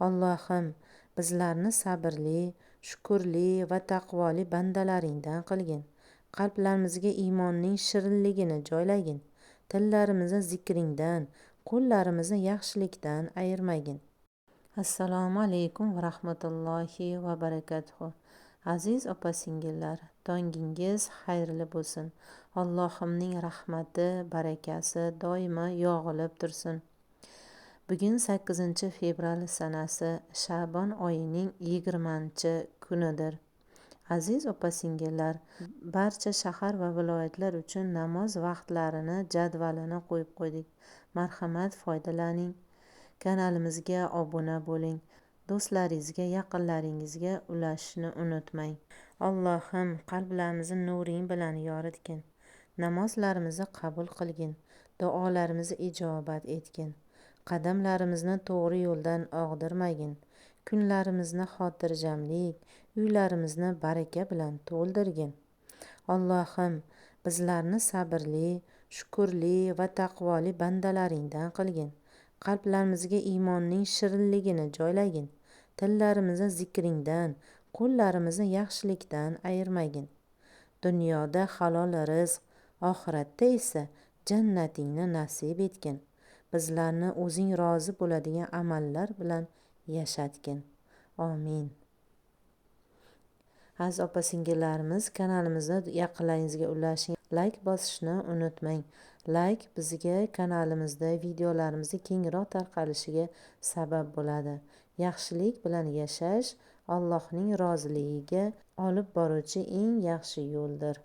Allohim, bizlarni sabrli, shukurli va taqvoli bandalaringdan qilgin. Qalblarimizga iymonning shirinligini joylagin. Tillarimizni zikringdan, qo'llarimizni yaxshilikdan ayirmagin. Assalomu alaykum va rahmatullohi va barakatuh. Aziz opa-singillar, tongingiz xayrli bo'lsin. Allohimning rahmati, barakasi doimo yog'ilib tursin. Bugun 8-fevral sanasi, Shabon oyining 20-kunidir. Aziz opa-singillar, barcha shahar va viloyatlar uchun namoz vaqtlarini jadvalini qo'yib qo'ydik. Marhamat, foydalaning. Kanalimizga obuna bo'ling. Do'stlaringizga, yaqinlaringizga ulashishni unutmang. Allohim, qalblarimizni nuring bilan yoritgin. Namozlarimizni qabul qilgin. Duolarimizni ijobat etgin. Qadamlarimizni to'g'ri yo'ldan og'dirmagin. Kunlarimizni xotirjamlik, uylarimizni baraka bilan to'ldirgin. Allohim, bizlarni sabrli, shukurli va taqvoli bandalaringdan qilgin. Qalblarimizga iymonning shirinligini joylagin. Tillarimizni zikringdan, qo'llarimizni yaxshilikdan ayirmagin. Dunyoda halol rizq, oxiratda esa jannatingni nasib etgin. Bizlarni o'zing rozi bo'ladigan amallar bilan yashatgin. Amin. Aziz opa-singillarimiz, kanalimizni yaqinlaringizga ulashing, like bosishni unutmang. Like bizga kanalimizda videolarimizni kengroq tarqalishiga sabab bo'ladi. Yaxshilik bilan yashash Allohning roziligiga olib boruvchi eng yaxshi yo'ldir.